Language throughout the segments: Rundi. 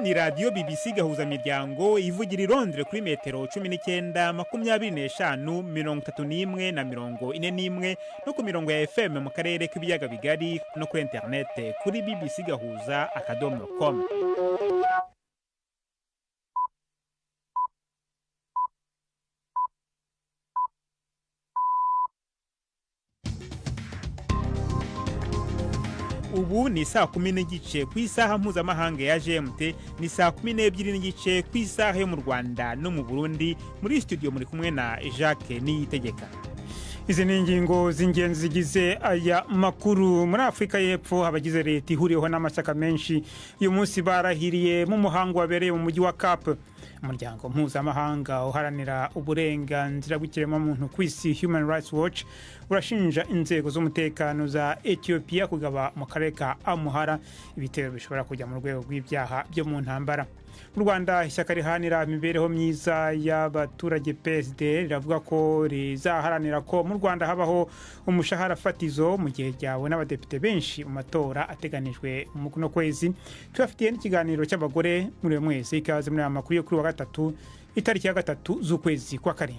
Ni radiyo BBC Gahuzamiryango ivugira i Londres kuri metero 19, 25, 31 na 41, no ku mirongo ya FM mu karere k'ibiyaga bigari, no kuri interinete kuri bbcgahuza.com. Ubu ni 10:30 ku isaha mpuzamahanga ya GMT, ni 12:30 ku isaha yo mu Rwanda no mu Burundi. Muri studio muri kumwe na Jacques Niyitegeka. Izi ni ingingo z'ingenzi zigize aya makuru. Muri Afurika y'Epfo, abagize leta ihuriweho n'amashyaka menshi uyu munsi barahiriye mu muhango wabereye mu mujyi wa Cap. Umuryango mpuzamahanga uharanira uburenganzira bw'ikiremwamuntu ku isi, Human Rights Watch, urashinja inzego z'umutekano za Ethiopia kugaba mu karere ka Amuhara ibitero bishobora kujya mu rwego rw'ibyaha byo mu ntambara. Mu Rwanda, ishyaka riharanira imibereho myiza y'abaturage, PSD, riravuga ko rizaharanira ko mu Rwanda habaho umushahara fatizo mu gihe ryabona abadepite benshi mu matora ateganijwe mu kuno kwezi. Tubafitiye n'ikiganiro cy'abagore muri uyu mwezi. Ikaze muri aya makuru yo kuri wa gatatu, itariki ya 3 z'ukwezi kwa 7.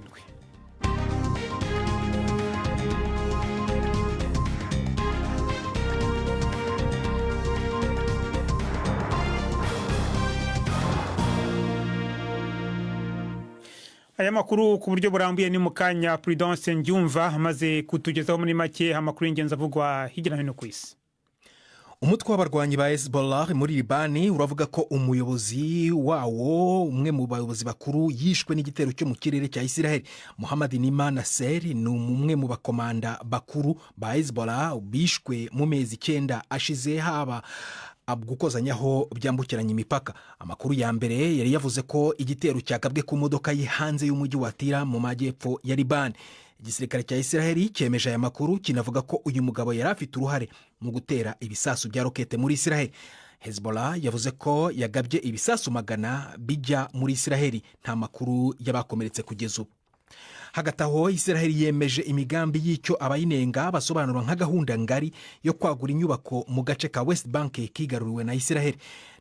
Aya makuru ku buryo burambuye ni mu kanya. Prudence Ndyumva amaze kutugezaho muri make amakuru y'ingenzi avugwa hirya no hino ku isi. Umutwe w'abarwanyi ba Hezbollah muri Libani uravuga ko umuyobozi wawo, umwe mu bayobozi bakuru, yishwe n'igitero cyo mu kirere cya Israel. Muhammad Nima Nasser ni umwe mu bakomanda bakuru ba Hezbollah bishwe mu mezi 9 ashize, haba gukozanyaho byambukiranya imipaka. Amakuru ya mbere yari yavuze ko igitero cyagabwe ku modoka ye hanze y'umujyi wa Tira mu majyepfo ya Libani. Igisirikare cya Israel cyemeje aya makuru, kinavuga ko uyu mugabo yari afite uruhare mu gutera ibisasu bya rokete muri Israel. Hezbollah yavuze ko yagabye ibisasu 100 bijya muri Israel. Nta makuru y'abakomeretse kugeza ubu. Hagati aho, Israel yemeje imigambi y'icyo abayinenga basobanura nka gahunda ngari yo kwagura inyubako mu gace ka West Bank kigaruriwe na Israel.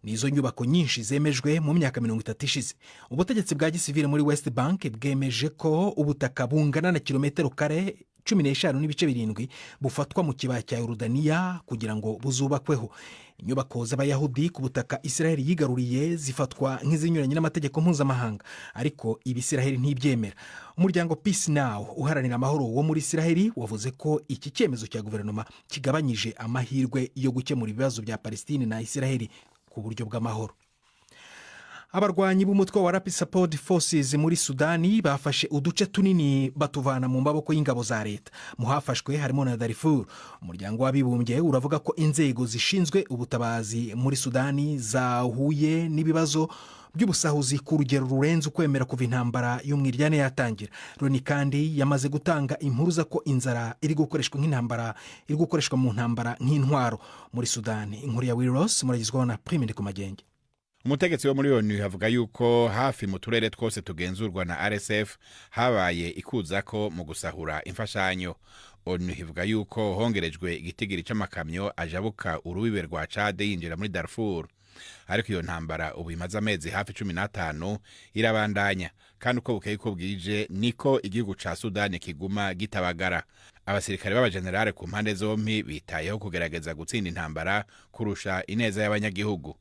Nizo nyubako nyinshi zemejwe mu myaka 30 ishize. Ubutegetsi bwa gisivile muri West Bank bwemeje ko ubutaka bungana na kilometero kare 15.7 bufatwa mu kibaya cya Yorodaniya kugira ngo buzubakweho. Inyubako z'Abayahudi ku butaka Israel yigaruriye zifatwa nk'izinyuranye n'amategeko mpuzamahanga, ariko ibi Israel ntibyemera. Umuryango Peace Now uharanira amahoro wo muri Israel wavuze ko iki cyemezo cya guverinoma kigabanyije amahirwe yo gukemura ibibazo bya Palestine na Israel ku buryo bw'amahoro. Abarwanyi b'umutwe wa Rapid Support Forces muri Sudani bafashe uduce tunini batuvana mu maboko y'ingabo za leta. Mu hafashwe harimo na Darfur. Umuryango w'Abibumbye uravuga ko inzego zishinzwe ubutabazi muri Sudani zahuye n'ibibazo by'ubusahuzi ku rugero rurenze ukwemera kuva intambara y'umwiryane yatangira. Loni kandi yamaze gutanga impuruza ko inzara iri gukoreshwa nk'intambara, iri gukoreshwa mu ntambara nk'intwaro muri Sudani. Inkuru ya Wilros muragizwaho na Prime Ndikumagenge. Umutegetsi wo muri ONU avuga yuko hafi mu turere twose tugenzurwa na RSF habaye ikuzako mu gusahura imfashanyo. ONU ivuga yuko hongerejwe igitigiri c'amakamyo ajabuka urubibe rwa Chad yinjira muri Darfur. Ariko iyo ntambara ubu imaze amezi hafi 15 irabandanya, kandi uko bukeye ko bwije niko igihugu ca Sudani kiguma gitabagara. Abasirikare b'abagenerale ku mpande zompi bitayeho kugerageza gutsinda intambara kurusha ineza y'abanyagihugu.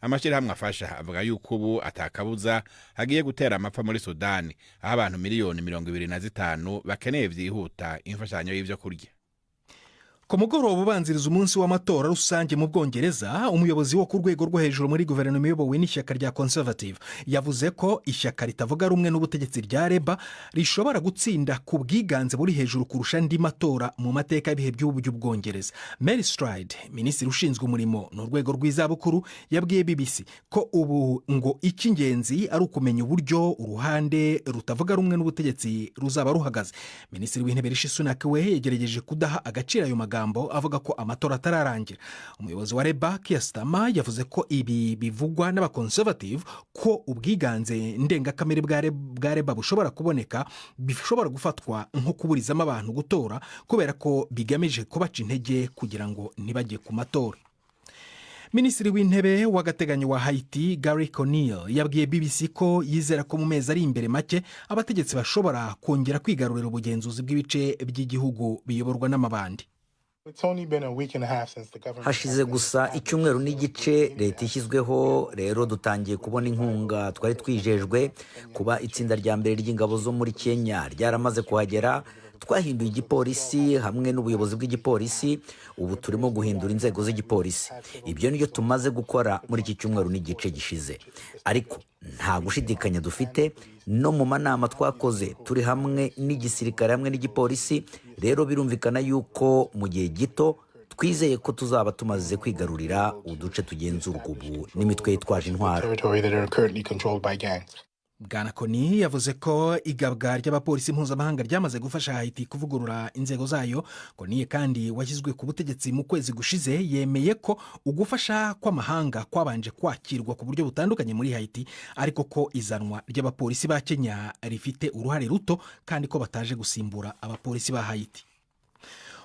Amashyirahamwe afasha avuga yuko ubu atakabuza hagiye gutera amapfa muri Sudani, aho abantu miliyoni 25 bakeneye vyihuta imfashanyo y'ivyo kurya. Ku mugoroba ubanziriza umunsi w'amatora rusange mu Bwongereza, umuyobozi wo ku rwego rwo hejuru muri guverinoma iyobowe n'ishyaka rya Conservative yavuze ko ishyaka ritavuga rumwe n'ubutegetsi rya Labour rishobora gutsinda ku bwiganze buri hejuru kurusha andi matora mu mateka y'ibihe by'ubu by'Ubwongereza. Mary Stride, minisitiri ushinzwe umurimo n'urwego rw'izabukuru, yabwiye BBC ko ubu ngo icy'ingenzi ari ukumenya uburyo uruhande rutavuga rumwe n'ubutegetsi ruzaba ruhagaze. Minisitiri w'Intebe Rishi Sunak we yagerageje kudaha agaciro ayo magambo, avuga ko amatora atararangira. Umuyobozi wa Labour Keir Starmer yavuze ko ibi bivugwa n'abaconservative ko ubwiganze ndengakamere bwa Labour bushobora kuboneka bishobora gufatwa nko kuburizamo abantu gutora, kubera ko bigamije kubaca intege kugira ngo ntibajye ku matora. Minisitiri w'Intebe w'agateganyo wa Haiti, Garry Conille, yabwiye BBC ko yizera ko mu mezi ari imbere make abategetsi bashobora kongera kwigarurira ubugenzuzi bw'ibice by'igihugu biyoborwa n'amabandi. Hashize gusa icyumweru n'igice leta ishyizweho. Rero dutangiye kubona inkunga twari twijejwe. Kuba itsinda rya mbere ry'ingabo zo muri Kenya ryaramaze kuhagera, twahinduye igipolisi hamwe n'ubuyobozi bw'igipolisi. Ubu turimo guhindura inzego z'igipolisi. Ibyo nibyo tumaze gukora muri iki cyumweru n'igice gishize, ariko nta gushidikanya dufite no mu manama twakoze turi hamwe n'igisirikare hamwe n'igipolisi. Rero birumvikana yuko mu gihe gito twizeye ko tuzaba tumaze kwigarurira uduce tugenzurwa ubu n'imitwe yitwaje intwaro. Bwana Conille yavuze ko igabwa ry'abapolisi mpuzamahanga ryamaze gufasha Haiti kuvugurura inzego zayo. Conille kandi, washyizwe ku butegetsi mu kwezi gushize, yemeye ko ugufasha kw'amahanga kwabanje kwakirwa ku buryo butandukanye muri Haiti, ariko ko izanwa ry'abapolisi ba Kenya rifite uruhare ruto kandi ko bataje gusimbura abapolisi ba Haiti.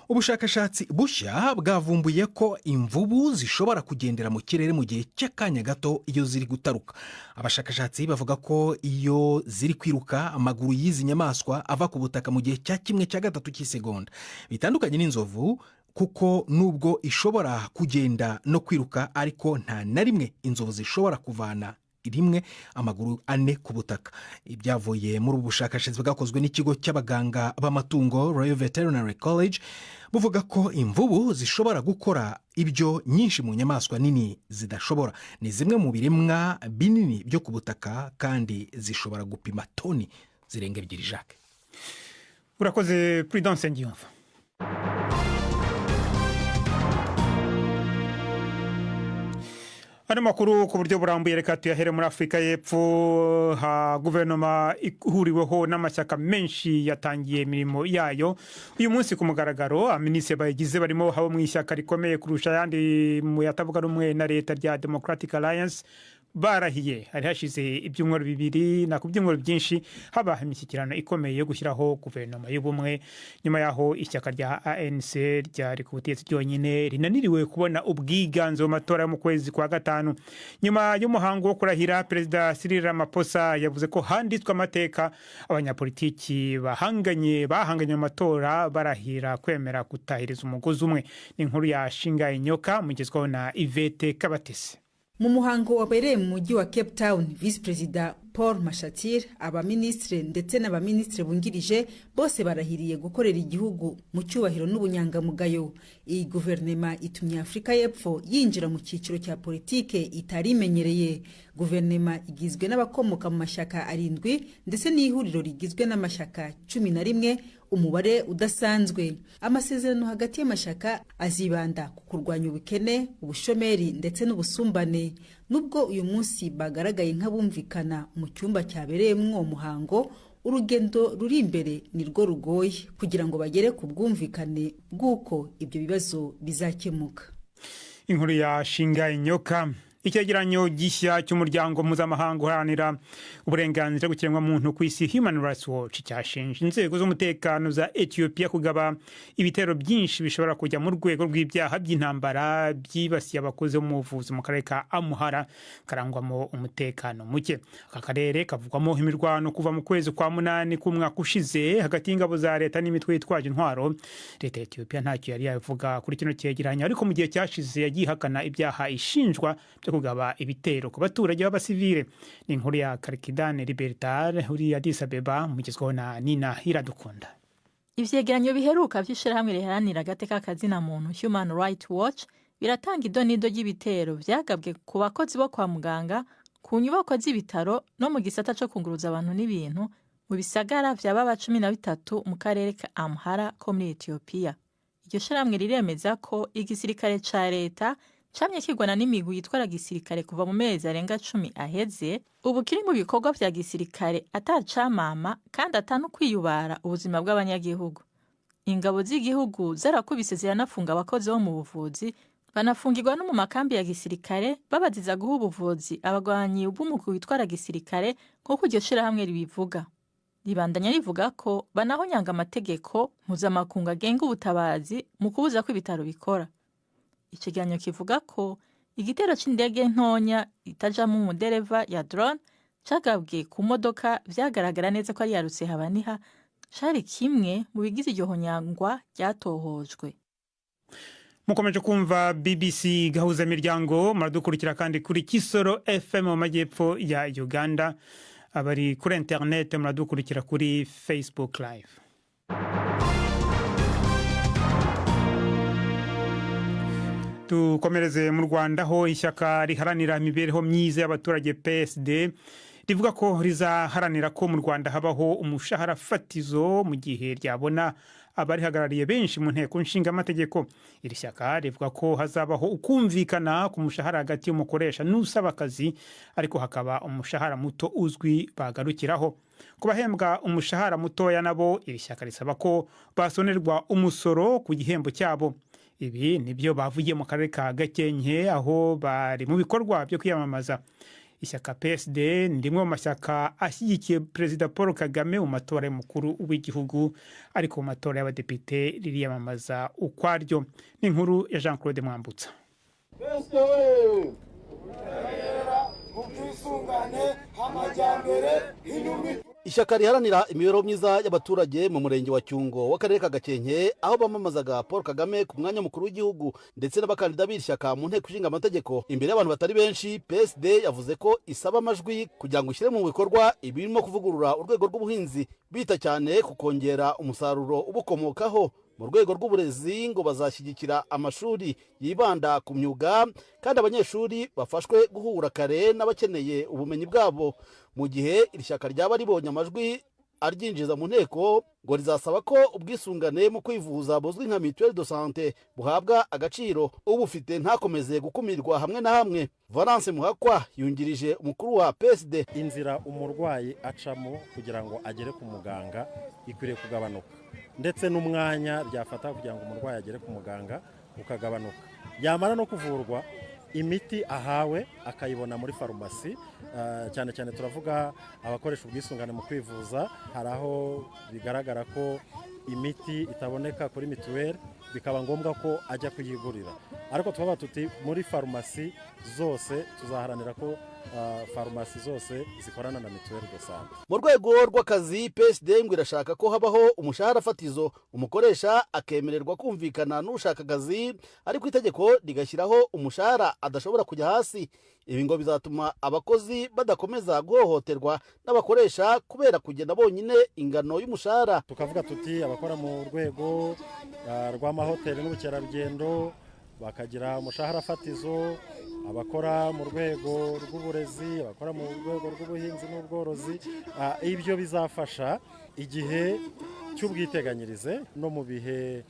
Ubushakashatsi bushya bwavumbuye ko imvubu zishobora kugendera mu kirere mu gihe cy'akanya gato iyo ziri gutaruka. Abashakashatsi bavuga ko iyo ziri kwiruka, amaguru y'izi nyamaswa ava ku butaka mu gihe cya 1/3 cy'isegonda. Bitandukanye n'inzovu, kuko nubwo ishobora kugenda no kwiruka, ariko nta na rimwe inzovu zishobora kuvana rimwe amaguru ane ku butaka. Ibyavuye muri ubu bushakashatsi bwakozwe n'ikigo cy'abaganga b'amatungo Royal Veterinary College buvuga ko imvubu zishobora gukora ibyo nyinshi mu nyamaswa nini zidashobora. Ni zimwe mu biremwa binini byo ku butaka kandi zishobora gupima toni zirenga 2, Jacques. Urakoze, Prudence Ngiyumva. Ano makuru ku buryo burambuye reka tuyahere muri Afurika y'Epfo. Ha guverinoma ihuriweho n'amashyaka menshi yatangiye imirimo yayo uyu munsi ku mugaragaro. Abaminisitiri bayigize barimo abo mu ishyaka rikomeye kurusha ayandi mu yatavuga rumwe na leta rya Democratic Alliance barahiye. Hari hashize ibyumweru 2 na ku byumweru byinshi haba imishyikirano ikomeye yo gushyiraho guverinoma y'ubumwe, nyuma y'aho ishyaka rya ANC ryari ku butegetsi ryonyine rinaniriwe kubona ubwiganze mu matora yo mu kwezi kwa gatanu. Nyuma y'umuhango wo kurahira, Perezida Cyril Ramaphosa yavuze ko handitswe amateka, abanyapolitiki bahanganye mu matora barahira kwemera gutahiriza umugozi umwe. Ni inkuru ya Shinga Inyoka, mugezwaho na Yvette Kabatesi. Mu muhango wabereye mu mujyi wa Cape Town, Visi Perezida Paul Mashatile, abaminisitiri ndetse n'abaminisitiri bungirije bose barahiriye gukorera igihugu mu cyubahiro n'ubunyangamugayo. Iyi guverinoma itumye Afurika y'Epfo yinjira mu cyiciro cya politike itari imenyereye. Guverinoma igizwe n'abakomoka mu mashyaka arindwi ndetse n'ihuriro rigizwe n'amashyaka 11, umubare udasanzwe. Amasezerano hagati y'amashyaka azibanda ku kurwanya ubukene, ubushomeri ndetse n'ubusumbane. Nubwo uyu munsi bagaragaye nk'abumvikana mu cyumba cyabereyemo uwo muhango, urugendo ruri imbere ni rwo rugoye kugira ngo bagere ku bwumvikane bw'uko ibyo bibazo bizakemuka. Inkuru ya Shinga Inyoka. Icyegeranyo gishya cy'umuryango mpuzamahanga uharanira uburenganzira bw'ikiremwamuntu ku isi, Human Rights Watch, cyashinje inzego z'umutekano za Ethiopia kugaba ibitero byinshi bishobora kujya mu rwego rw'ibyaha by'intambara byibasiye abakozi bo mu buvuzi mu karere ka Amuhara karangwamo umutekano muke. Aka karere kavugwamo imirwano kuva mu kwezi kwa munani k'umwaka ushize hagati y'ingabo za leta n'imitwe yitwaje intwaro. Leta ya Ethiopia ntacyo yari yavuga kuri kino cyegeranyo, ariko mu gihe cyashize yagiye ihakana ibyaha ishinjwa byo kugaba ibitero ku baturage b'abasivile. Ni inkuru ya Karikidane Libertare uri Addis Abeba, mugezwaho na Nina Iradukunda. Ivyegeranyo biheruka vy'ishirahamwe riharanira agateka kazina muntu Human Rights Watch biratanga idonido ry'ibitero vyagabwe ku bakozi bo kwa muganga, ku nyubako z'ibitaro no mu gisata co kunguruza abantu n'ibintu mu bisagara vyababa 13 mu karere ka Amhara ko muri Ethiopia. Iryo shirahamwe riremeza ko igisirikare ca leta camye kigwana n'imigwi yitwara gisirikare kuva mu mezi arenga 10 aheze, ubu kiri mu bikorwa vya gisirikare atacamama kandi atanu kwiyubara ubuzima bw'abanyagihugu. Ingabo z'igihugu zarakubise ziranafunga abakozi bo mu buvuzi, banafungirwa no mu makambi ya gisirikare babaziza guha ubuvuzi abagwanyi b'umugwi witwara gisirikare, nk'uko iryo shirahamwe ribivuga. Ribandanya rivuga ko banahonyanga amategeko mpuzamakungu agenga ubutabazi mu kubuza ko ibitaro bikora. Ikiganiro kivuga ko Igitero c'indege ntonya itajamwo umudereva ya drone cagabwe ku modoka vyagaragara neza ko ari iya Rutsehabaniha cari kimwe mu bigize iryo honyangwa ryatohojwe. Mukomeje kumva BBC Gahuzamiryango, muradukurikira kandi kuri Kisoro FM mu majyepfo ya Uganda. Abari kuri internet muradukurikira kuri Facebook Live. Dukomereze mu Rwanda, aho ishyaka riharanira imibereho myiza y'abaturage PSD rivuga ko rizaharanira ko mu Rwanda habaho umushahara fatizo mu gihe ryabona abarihagarariye benshi mu nteko nshingamategeko. Iri shyaka rivuga ko hazabaho ukumvikana ku mushahara hagati y'umukoresha n'usaba akazi, ariko hakaba umushahara muto uzwi bagarukiraho. Ku bahembwa umushahara mutoya nabo, iri shyaka risaba ko basonerwa umusoro ku gihembo cyabo. Ibi nibyo bavugiye mu karere ka Gakenke, aho bari mu bikorwa byo kwiyamamaza. Ishyaka PSD ni rimwe mu mashyaka ashyigikiye Perezida Paul Kagame mu matora y'umukuru w'igihugu, ariko mu matora y'abadepite ririyamamaza ukwaryo. Ni inkuru ya Jean Claude Mwambutsa. Ishyaka riharanira imibereho myiza y'abaturage mu murenge wa Cyungo w'akarere ka Gakenke, aho bamamazaga Paul Kagame ku mwanya mukuru w'igihugu ndetse n'abakandida b'iri shyaka mu nteko ishinga amategeko imbere y'abantu batari benshi, PSD yavuze ko isaba amajwi kugira ngo ishyire mu bikorwa ibirimo kuvugurura urwego rw'ubuhinzi, bita cyane ku kongera umusaruro ubukomokaho. Mu rwego rw'uburezi ngo bazashyigikira amashuri yibanda ku myuga, kandi abanyeshuri bafashwe guhura kare n'abakeneye ubumenyi bwabo. Mu gihe iri shyaka ryaba ribonye amajwi aryinjiza mu nteko, ngo rizasaba ko ubwisungane mu kwivuza buzwi nka mutuelle de santé buhabwa agaciro, ubufite ntakomeze gukumirwa hamwe na hamwe. Valence Muhakwa yungirije umukuru wa PSD. Inzira umurwayi acamo kugira ngo agere ku muganga ikwiriye kugabanuka, ndetse n'umwanya byafata kugira ngo umurwayi agere ku muganga ukagabanuka. Yamara no kuvurwa, imiti ahawe akayibona muri farumasi. Cyane cyane turavuga abakoresha ubwisungane mu kwivuza, hari aho bigaragara ko imiti itaboneka kuri mituweli, bikaba ngombwa ko ajya kuyigurira. Ariko tuba tuti muri farumasi zose tuzaharanira ko farumasi zose zikorana na mituweli de sante. Mu rwego rw'akazi, PSD ngo irashaka ko habaho umushahara fatizo, umukoresha akemererwa kumvikana n'ushaka akazi, ariko itegeko rigashyiraho umushahara adashobora kujya hasi. Ibi ngo bizatuma abakozi badakomeza guhohoterwa n'abakoresha kubera kugenda bonyine ingano y'umushahara. Tukavuga tuti abakora mu rwego rw'amahoteli n'ubukerarugendo bakagira umushahara fatizo, abakora mu rwego rw'uburezi, abakora mu rwego rw'ubuhinzi n'ubworozi. Ibyo bizafasha igihe cy'ubwiteganyirize no mu bihe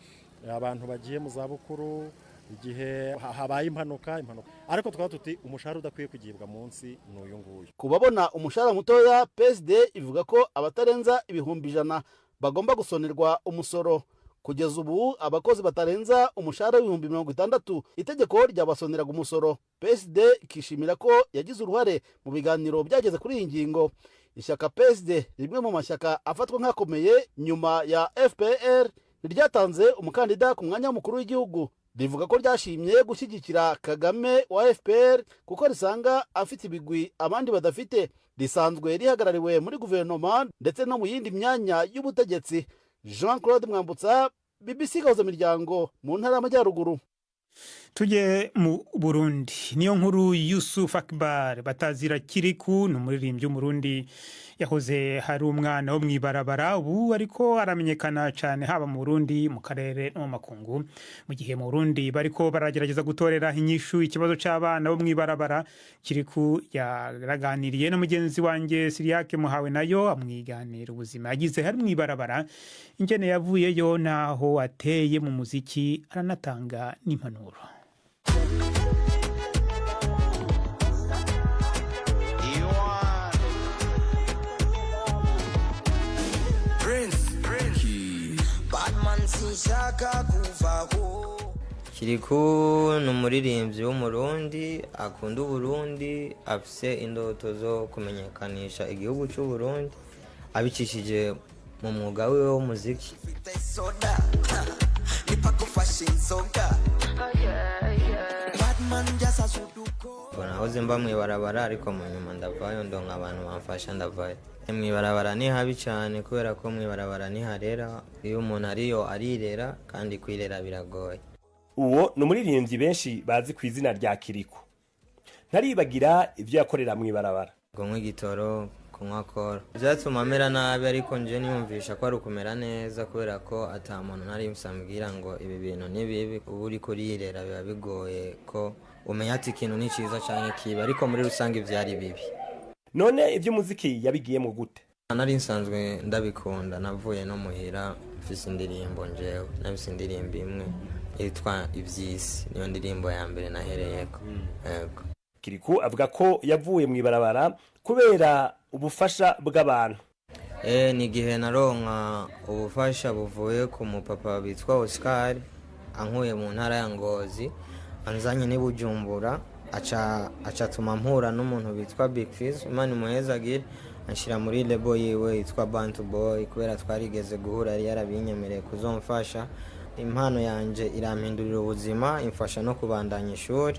abantu bagiye mu zabukuru, igihe habaye impanuka. Ariko twaba tuti umushahara udakwiye kugibwa munsi ni uyu nguyu. Ku babona umushahara mutoya, PSD ivuga ko abatarenza 100,000 bagomba gusonerwa umusoro. Kugeza ubu abakozi batarenza umushahara w'60,000 itegeko ryabasoneraga umusoro. PSD ikishimira ko yagize uruhare mu biganiro byageze kuri iyi ngingo. Ishyaka PSD, rimwe mu mashyaka afatwa nk'akomeye nyuma ya FPR, ryatanze umukandida ku mwanya w'umukuru w'igihugu. Rivuga ko ryashimye gushyigikira Kagame wa FPR kuko risanga afite ibigwi abandi badafite. Risanzwe rihagarariwe muri guverinoma ndetse no mu yindi myanya y'ubutegetsi. Jean Claude Mwambutsa, BBC Gahuzamiryango, mu ntara y'Amajyaruguru. Tujye mu Burundi. Niyo nkuru Yusuf Akbar batazira Kiriku ni umuririmbyi w'Umurundi, yahoze hari umwana wo mw'ibarabara, ubu ariko aramenyekana cyane haba mu Burundi, mu karere no mu makungu. Mu gihe mu Burundi bariko baragerageza gutorera inyishu ikibazo c'abana bo mw'ibarabara, Kiriku yaraganiriye na mugenzi wanjye Siriake Muhawe nayo, amwiganira ubuzima yagize hari mw'ibarabara, ingene yavuyeyo naho ateye mu muziki, aranatanga n'impanuro. Kiriku ni umuririmbyi w'Umurundi akunda Uburundi, afise indoto zo kumenyekanisha igihugu cy'Uburundi abicishije mu mwuga wiwe w'umuziki. Nahoze mba mw'ibarabara, ariko mu nyuma ndavayo, ndonka abantu bamfasha, ndavayo. Mw'ibarabara ni habi cyane, kubera ko mw'ibarabara niharera. Iyo umuntu ariyo arirera, kandi kwirera biragoye. Uwo ni umuririmbyi benshi bazi ku izina rya Kirikou. Ntaribagira ibyo yakorera mw'ibarabara. Kunywa igitoro, kunywa koro, byatuma mera nabi, ariko nje niyumvisha ko ari ukumera neza, kubera ko ata muntu nari mbwira ngo ibi bintu ni bibi. Uba uriko urirera, biba bigoye ko umenya ati ikintu ni cyiza cyangwa kibi, ariko muri rusange byari bibi. None iby'umuziki yabigiyemo gute? Nari nsanzwe ndabikunda. Navuye no muhira mfise indirimbo. Njewe nafise indirimbo imwe yitwa Iby'isi, niyo ndirimbo ya mbere nahereyeko, yego. Kirikou avuga ko yavuye mw'ibarabara kubera ubufasha bw'abantu. Ni igihe naronka ubufasha buvuye ku mupapa witwa Oscar, ankuye mu ntara ya Ngozi anzanye n'i Bujumbura, aca acatuma mpura n'umuntu witwa Big Fizz, Imana imuhezagire, anshyira muri label yiwe yitwa Bantu Boy. Kubera twarigeze guhura, yari yarabinyemereye kuzomfasha. Impano yanje irampindurira ubuzima, imfasha no kubandanya ishuri,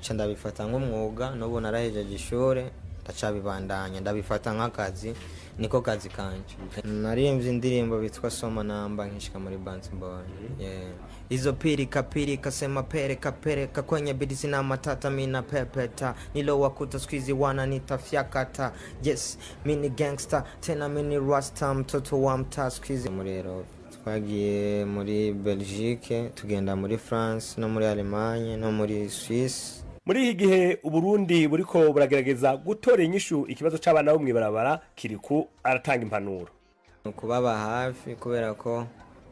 nca ndabifata nk'umwuga. N'ubu narahejeje ishuri, ndacabibandanya, ndabifata nk'akazi, niko kazi kanje. Naririmbye indirimbo bitwa Soma Namba nkishika muri Bantu Boy, yeah. Izo pirika pirika, sema pereka pereka, kwenye bidi sina matata, mina pepeta, nilo wakuta squeezy wana nitafyakata. Yes, mini gangster, tena mini rasta, mtoto wa mtaa squeezy. Muri Europe twagiye muri Belgique, tugenda muri France, no muri Allemagne, no muri Suisse. Muri iki gihe Uburundi buriko buragerageza gutora inyishu ikibazo c'abana bo mw'ibarabara, Kirikou aratanga impanuro. Kubaba hafi, kubera ko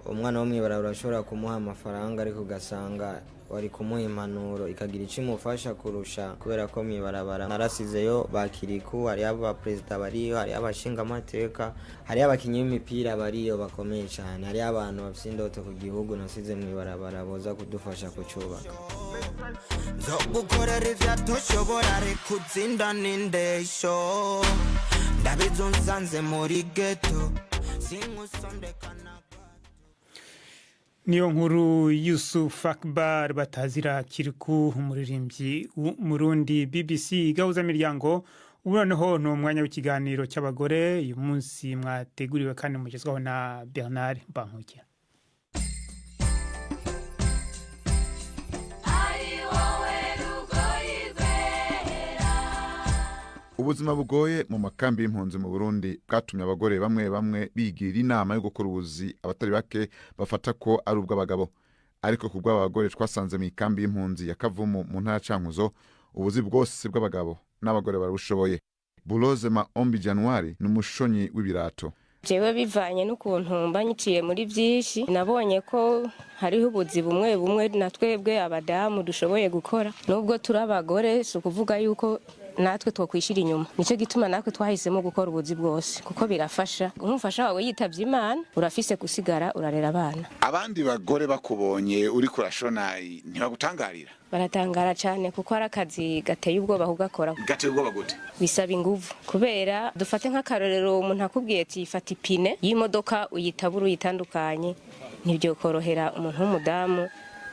umwana wo mw'ibarabara urashobora kumuha amafaranga, ariko ugasanga wari kumuha impanuro ikagira icyo imufasha kurusha, kubera ko mw'ibarabara narasizeyo ba Kirikou, hariyo abaperezida bariyo, hariyo abashingamateka, hariyo abakinnyi b'imipira bariyo bakomeye cyane, hariyo abantu bafite indoto ku gihugu nasize mw'ibarabara boza kudufasha kucyubaka. Nzogukorera ivyatoshobora, rikutsinda n'indesho, ndabizi unsanze muri ghetto sinkusondekana. Niyo nkuru Yusuf Akbar batazira Kirikou, umuririmbyi w'Umurundi. BBC Gahuza Miryango. Ubu noneho ni umwanya w'ikiganiro cy'abagore, uyu munsi mwateguriwe kandi mugezwaho na Bernard Bankuge. Ubuzima bugoye mu makambi y'impunzi mu Burundi bwatumye abagore bamwe bamwe bigira inama yo gukora ubuzi abatari bake bafata ko ari ubw'abagabo. Ariko ku bw'abagore twasanze mu ikambi y'impunzi ya Kavumu mu ntara ya Cankuzo, ubuzi bwose bw'abagabo n'abagore barabushoboye. Buloze Maombi Januari ni umushonyi w'ibirato. Jewe bivanye n'ukuntu mba nyiciye muri byinshi, nabonye ko hariho ubuzi bumwe bumwe na twebwe abadamu dushoboye gukora. Nubwo turi abagore, si ukuvuga yuko natwe twokwishira inyuma. Nicyo gituma natwe twahisemo gukora ubuzi bwose, kuko birafasha. Umufasha wawe yitavye Imana, urafise gusigara urarera abana. Abandi bagore bakubonye uri kurashona ntibagutangarira? Baratangara cyane, kuko ari akazi gateye ubwoba kugakora. Gateye ubwoba gute? Bisaba inguvu, kubera dufate nk'akarorero, umuntu akubwiye ati fata ipine y'imodoka uyitabura uyitandukanye, ntibyokorohera umuntu w'umudamu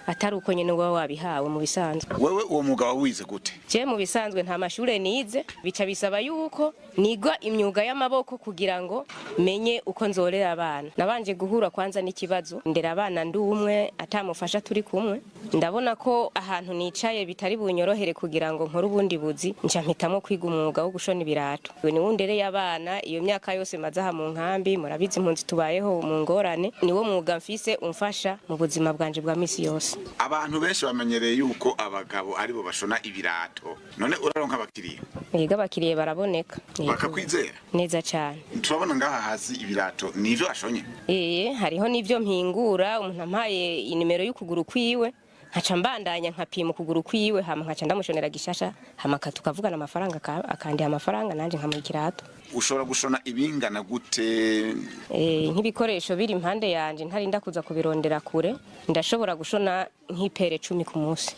atari uko nyine uba wabihawe mu bisanzwe. Wewe uwo mugabo wize gute? Je mu bisanzwe nta mashure nize, bica bisaba yuko niga imyuga y'amaboko kugira ngo menye uko nzorera abana. Nabanje guhura kwanza n'ikibazo, ndera abana ndi umwe, atamufasha turi kumwe. Ndabona ko ahantu nicaye bitari bunyorohere kugira ngo nkore ubundi buzi, nca mpitamo kwiga umwuga wo gushona ibirato. Ni wundereye abana iyo myaka yose maze aha mu nkambi. Murabizi impunzi tubayeho mu ngorane, niwo mwuga mfise umfasha mu buzima bwanje bwa misi yose. Abantu benshi bamenyereye yuko abagabo aribo bashona ibirato, none uraronka abakiriya? Yego, abakiriya baraboneka. Bakakwizera? Neza cyane. Turabona ngaha hasi ibirato, nivyo ashonye? Hariho n'ivyo mpingura. Umuntu ampaye inimero y'ukuguru kwiwe, nkaca mbandanya nkapima ukuguru kwiwe, hama nkaca ndamushonera gishasha, hama tukavugana amafaranga, akandiha amafaranga, nanje nkamuha ikirato. Ushobora gushona ibingana gute? Nk'ibikoresho biri impande yanje, ntarinda kuza kubirondera kure, ndashobora gushona nk'ipere 10 ku munsi.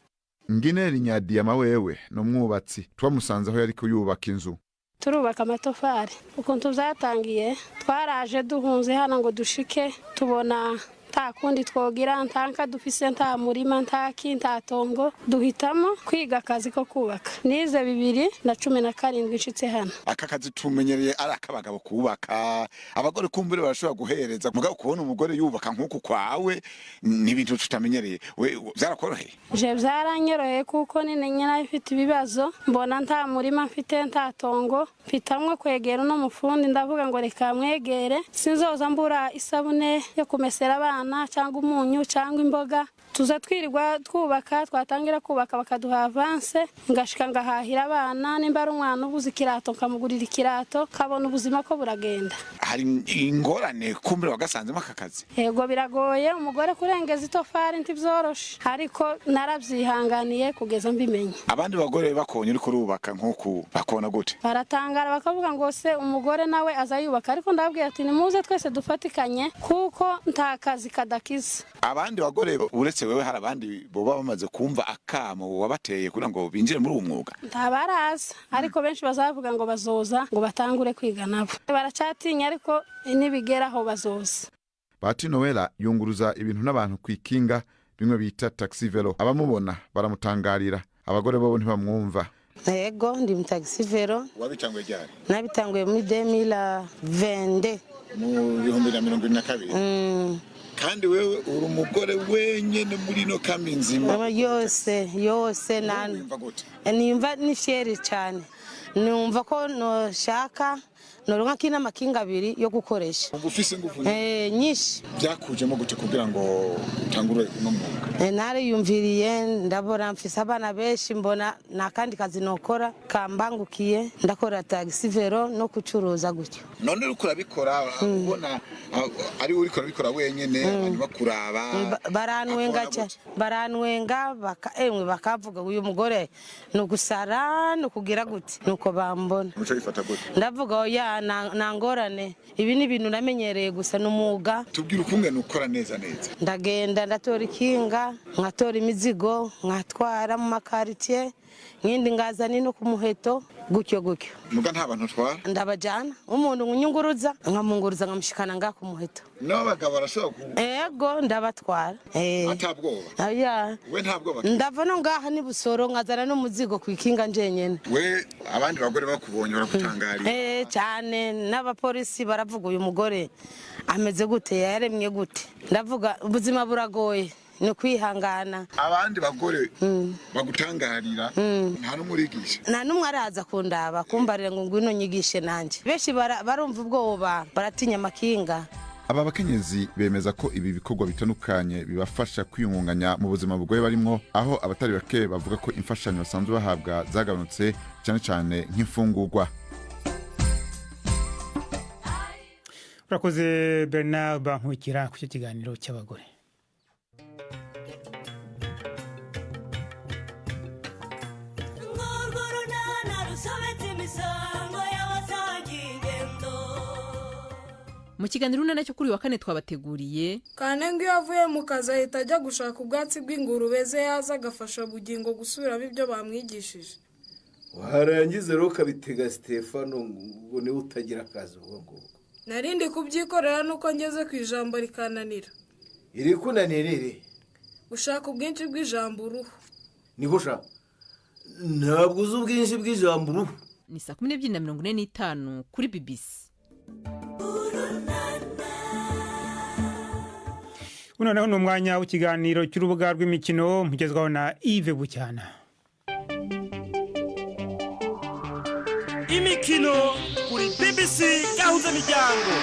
Ngineri Nyadiyama wewe ni umwubatsi, twamusanze aho yariko yubaka inzu. Turubaka amatafari. Ukuntu byatangiye, twaraje duhunze hano ngo dushike, tubona Nta kundi twogira, nta nka dufise, nta murima, nta ki, nta tongo, duhitamo kwiga akazi ko kubaka. Nize 2017 nshitse hano. Aka kazi tumenyereye ari ak'abagabo kubaka, abagore kumbure barashobora guhereza, mugabo kubona umugore yubaka nk'uku kwawe ni ibintu tutamenyereye. We byarakoroheye? Je byaranyoroheye kuko nini nyina mfite ibibazo, mbona nta murima mfite, nta tongo, mfitamwe kwegera uno mufundi, ndavuga ngo reka mwegere, sinzoza mbura isabune yo kumesera abana cyangwa umunyu cyangwa imboga. Tuza twirirwa twubaka, twatangira kubaka bakaduha avance, ngashika ngahahira abana, nimba ari umwana ubuze ikirato nkamugurira ikirato, kabona ubuzima ko buragenda. Hari ingorane kumbure wagasanzemo aka kazi? Yego biragoye, umugore kurengeza itofari ntibyoroshe, ariko narabyihanganiye kugeza mbimenye. Abandi bagore bakonye uri kurubaka nk'uku bakona gute? Baratangara bakavuga ngo se umugore nawe aza yubaka, ariko ndababwira ati nimuze twese dufatikanye kuko nta kazi kadakiza. Abandi bagore uretse wewe hari abandi boba bamaze kumva akamo wabateye kugira ngo binjire muri uwo mwuga? Ntabaraza, ariko benshi bazavuga ngo bazoza ngo batangure kwiga nabo. Baracatinya ariko nibigeraho bazoza. Bahati Noella yunguruza ibintu n'abantu kwikinga bimwe bita taxi velo. Abamubona baramutangarira, abagore bo ntibamwumva. Yego ndi mu taxi velo. Wabitanguye ryari? Nabitanguye muri 2022. Mu 2022. Kandi wewe uri umugore wenyene muri no kambi nzima yose yose niyumva ni fieri cyane, numva ko noshaka noronka kina makinga abiri yo gukoresha. Ufise ingufu nyinshi. Byakujemo gute kugira ngo utangure uno mwuga? Nariyumviriye ndabona mfise abana benshi, mbona nakandi kazi nokora kambangukiye, ndakora taxi velo no kucuruza gutyo. None uriko urabikora ubona ari uriko urabikora wenyene, abantu bakuraba baranwenga cyane, baranwenga emwe bakavuga uyu mugore no gusara no kugira gute, nuko bambona. Muco bifata gute? Ndavuga oya nangorane, ibi ni ibintu namenyereye gusa n'umwuga. Tubwira ukungene ukora neza neza. Ndagenda ndatora ikinga, nkatora imizigo, nkatwara mu makaritiye, nkindi ngazana no ku muheto gutyo gutyo. Muga nta bantu twara? Ndabajana, umuntu nkunyunguruza nkamunguruza nkamushikana nga ku muheto. N'abagabo barashobora ku Ego ndabatwara. Atabwoba? Oya. We nta bwoba? Ndava no ngaha ni Busoro nkazana n'umuzigo ku ikinga njenyene. We abandi bagore bakubonye baragutangarira? Cyane, n'abapolisi baravuga uyu mugore ameze gute, yaremye gute. Ndavuga ubuzima buragoye, ni kwihangana. Abandi bagore bagutangarira nta n'umurigisha? Nta n'umwe araza kundaba kumbarira ngo ngwino nyigishe nanje. Benshi barumva ubwoba, baratinya amakinga. Aba bakenyezi bemeza ko ibi bikorwa bitandukanye bibafasha kwiyungunganya mu buzima bugoye barimwo, aho abatari bake bavuga ko imfashanyo basanzwe bahabwa zagabanutse cyane cyane nk'imfungurwa. Urakoze Bernard Bankukira ku kiganiro cy'abagore. Mu kiganiro urunana cyo kuri wa kane twabateguriye Kanenga iyo avuye mu kazi ahita ajya gushaka ubwatsi bw'ingurube ze, yaza agafasha Bugingo gusubiramo ibyo bamwigishije. Warangiza rero ukabitega Stefano ngo niwe utagira akazi ubwo ngubwo. Narindi kubyikorera nuko ngeze ku ijambo rikananira. Iri kunanira iri? Gushaka ubwinshi bw'ijambo uruhu. Niko sha, ntabwo uzi ubwinshi bw'ijambo uruhu. Ni saa 12:45 kuri BBC. Noneho ni umwanya w'ikiganiro cy'urubuga rw'imikino mugezwaho na Yves Bucyana. Imikino kuri BBC Gahuza Miryango.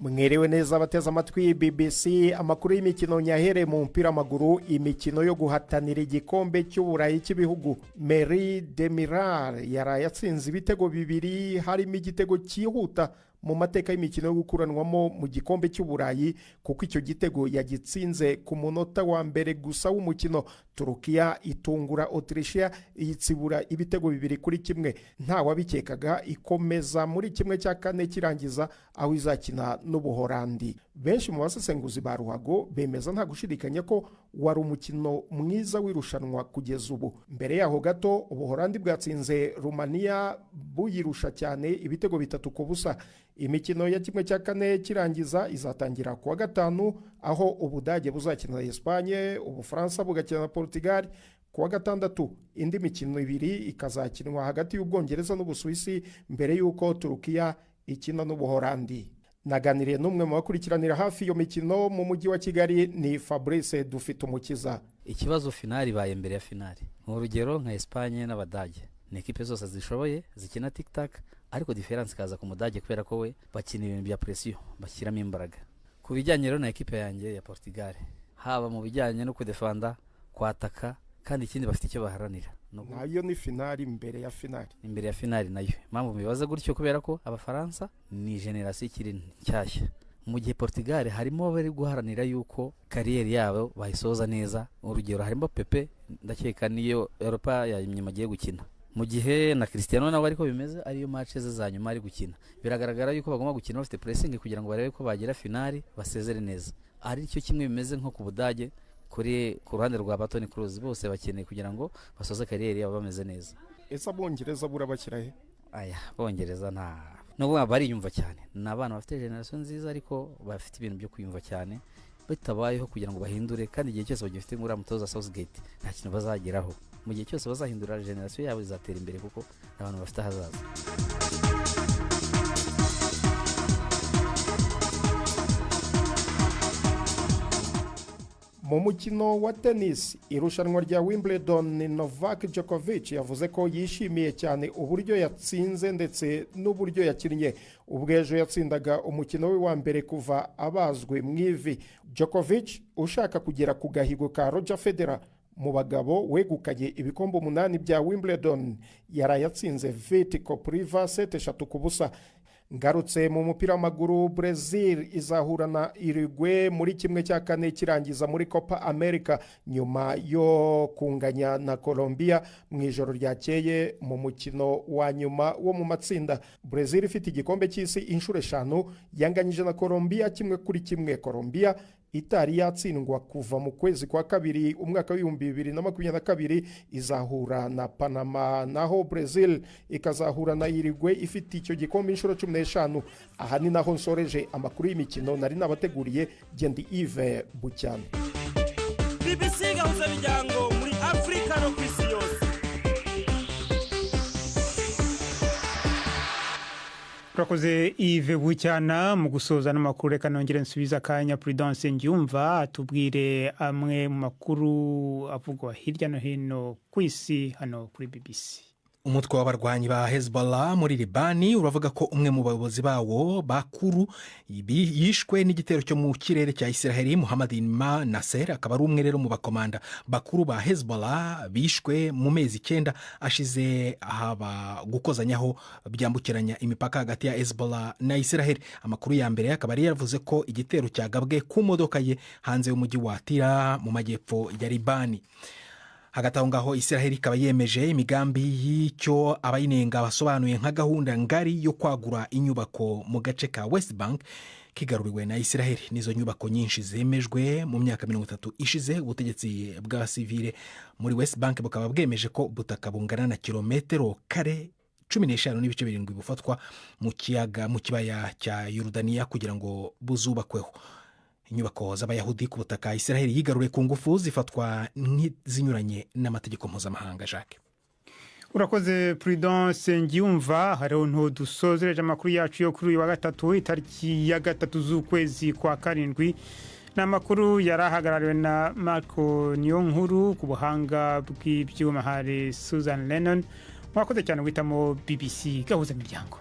Mwiriwe neza abateze amatwi BBC. Amakuru y'imikino nyahere mu mupira w'amaguru, imikino yo guhatanira igikombe cy'Uburayi cy'ibihugu. Merih Demiral yaraye atsinze ibitego 2, harimo igitego cyihuta mu mateka y'imikino yo gukuranwamo mu gikombe cy'Uburayi, kuko icyo gitego yagitsinze ku munota wa mbere gusa w'umukino. Turukiya itungura Autrichia iyitsibura ibitego 2-1, nta wabikekaga, ikomeza muri 1/4 kirangiza aho izakina n'Ubuholandi. Benshi mu basesenguzi ba ruhago bemeza nta gushidikanya ko wari umukino mwiza w'irushanwa kugeza ubu. Mbere yaho gato Ubuholandi bwatsinze Rumaniya buyirusha cyane ibitego 3-0. Imikino ya 1/4 kirangiza izatangira kuwa gatanu, aho Ubudage buzakina na Espagne, Ubufaransa bugakina na Portugal. Kuwa gatandatu indi mikino 2 ikazakinwa hagati y'Ubwongereza n'Ubusuwisi mbere y'uko Turukiya ikina n'Ubuholandi. Naganiriye n'umwe mu bakurikiranira hafi iyo mikino mu mujyi wa Kigali, ni Fabrice Dufitumukiza. Ikibazo finali ibaye mbere ya finali. Mu rugero nka Espagne n'Abadage, ni ekipe zose zishoboye zikina tic tac, ariko difference ikaza ku Mudage kubera ko we bakina ibintu bya pression, bashyiramo imbaraga. Ku bijyanye rero na ekipe yanjye ya Portugal, haba mu bijyanye no kudefanda, kwataka, kandi ikindi bafite icyo baharanira. Nayo ni finali mbere ya finali. Imbere ya finali nayo. Impamvu mbibaza gutyo kubera ko Abafaransa ni generation ikiri nshyashya. Mu gihe Portugal harimo bari guharanira yuko kariyeri yabo bayisoza neza. Urugero harimo Pepe, ndakeka niyo Europa ya nyuma agiye gukina. Mu gihe na Cristiano nawe ariko bimeze, ariyo match ze za nyuma ari gukina. Biragaragara yuko bagomba gukina bafite pressing kugira ngo barebe ko bagera finali basezere neza. Ari cyo kimwe bimeze nko ku Budage, kuri ku ruhande rwa Toni Kroos, bose bakeneye kugira ngo basoze kariyeri yabo bameze neza. Ese Abongereza burabakira he? Aya, Abongereza nta nubwo bariyumva cyane, ni abana bafite generation nziza ariko bafite ibintu byo kwiyumva cyane, bitabayeho kugira ngo bahindure, kandi igihe cyose bagifite ngura mutoza Southgate nta kintu bazageraho. Mu gihe cyose bazahindura generation yabo izatera imbere kuko abantu bafite ahazaza. Mu mukino wa tennis, irushanwa rya Wimbledon, Novak Djokovic yavuze ko yishimiye cyane uburyo yatsinze ndetse n'uburyo yakinnye. Ubwo ejo yatsindaga umukino we wa mbere kuva abazwe mu ivi. Djokovic ushaka kugera ku gahigo ka Roger Federer mu bagabo wegukanye ibikombe 8 bya Wimbledon, yaraye atsinze Vit Kopriva 7-3. Ngarutse mu mupira w'amaguru, Brazil izahura na Uruguay muri 1/4 kirangiza muri Copa America nyuma yo kunganya na Colombia mu ijoro ryakeye mu mukino wa nyuma wo mu matsinda. Brazil ifite igikombe cy'isi inshuro 5, yanganyije na Colombia 1-1. Colombia itari yatsindwa kuva mu kwezi kwa kabiri umwaka w'ibihumbi 2022 izahura na Panama, naho Brazil ikazahura na Uruguay ifite icyo gikombe inshuro 15. Aha ni naho nsoreje amakuru y'imikino nari nabateguriye. Gendi Yves Bucyana. BBC gahuza miryango muri Afrika no kwisi yose. Turakoze Yves Bucyana mu gusoza n'amakuru. Reka nongere nsubiza akanya Prudence Ngyumva atubwire amwe mu makuru avugwa hirya no hino ku isi hano kuri BBC. Umutwe w'abarwanyi ba Hezbollah muri Libani uravuga ko umwe mu bayobozi bawo bakuru yishwe n'igitero cyo mu kirere cya Israel. Muhammad Nima Nasser akaba ari umwe rero mu bakomanda bakuru ba Hezbollah bishwe mu mezi 9 ashize, haba gukozanyaho byambukiranya imipaka hagati ya Hezbollah na Israel. Amakuru ya mbere akaba yari yavuze ko igitero cyagabwe ku modoka ye hanze y'umujyi wa Tira mu majyepfo ya Libani. Hagati aho ngaho Israel ikaba yemeje imigambi y'icyo abayinenga basobanuye nka gahunda ngari yo kwagura inyubako mu gace ka West Bank kigaruriwe na Israel. Nizo nyubako nyinshi zemejwe mu myaka 30 ishize. Ubutegetsi bw'abasivile muri West Bank bukaba bwemeje ko ubutaka bungana na kilometero kare 15.7 bufatwa mu kiyaga mu kibaya cya Yordania kugira ngo buzubakweho. Inyubako z'abayahudi ku butaka Israel yigaruriye ku ngufu zifatwa nk'izinyuranye n'amategeko mpuzamahanga. Jacques. Urakoze Prudence Ngyumva. Hariho ntudusozereje amakuru yacu yo kuri uyu wa gatatu, itariki ya 3 z'ukwezi kwa 7. Ni amakuru yari ahagarariwe na Marco Niyonkuru, ku buhanga bw'ibyuma hari Susan Lennon. Mwakoze cyane guhitamo BBC gahuza miryango.